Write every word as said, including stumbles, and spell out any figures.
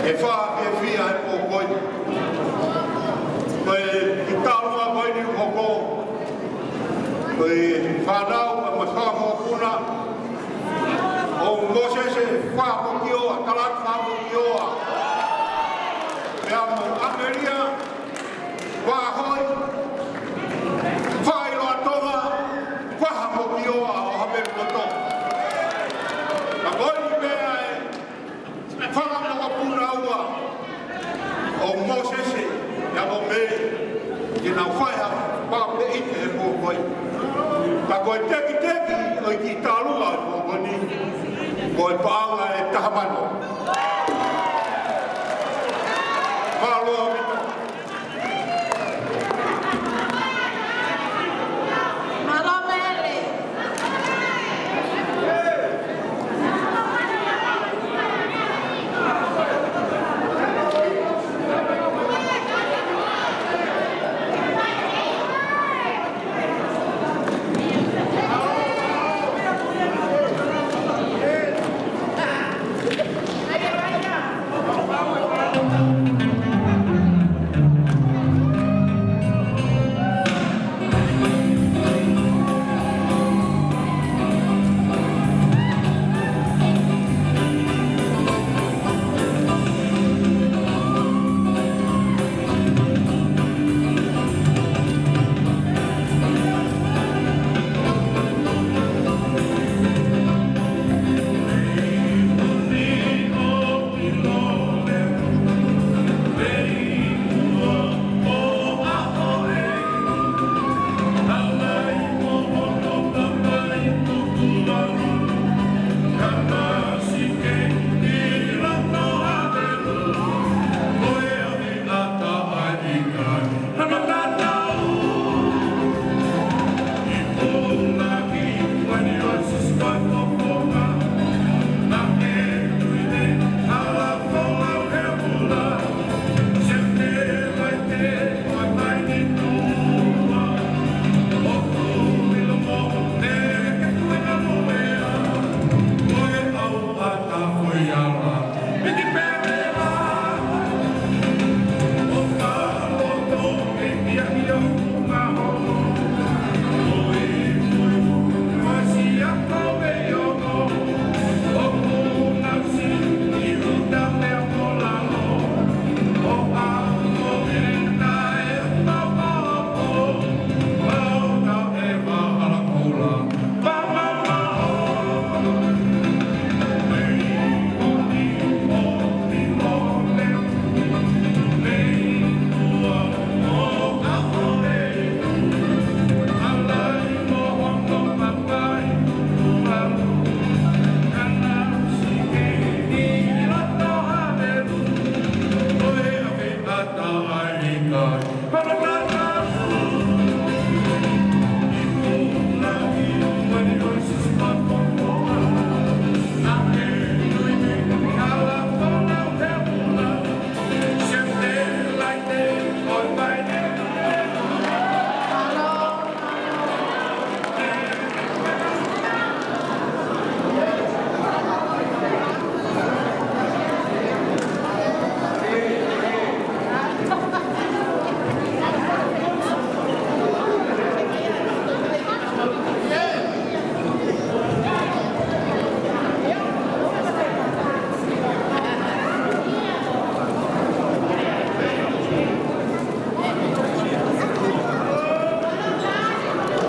ʻE fakafiefia he pō ko eni. Ko e kiʻi taʻu ko eni ʻoku hoko. Ko e fānau ʻa e Fakamoʻopuna ʻo Mōsese Fakamokioa, Talatu Fakamokioa. Pea mo ʻAmelia Vaʻahoi, Faʻailoa Tonga Fakamokioa ʻo Haʻapelukoto. Ka ko eni pē ʻa e Fakamoʻopuna ua ʻo Mōsese, ʻa ia ko Mele, ke nau fai ha fakapule ʻi he pō ko eni. Ka ko e tekiteki ʻo e kiʻi taʻu ʻo e pō ko eni, ko e paʻanga ʻe taha mano.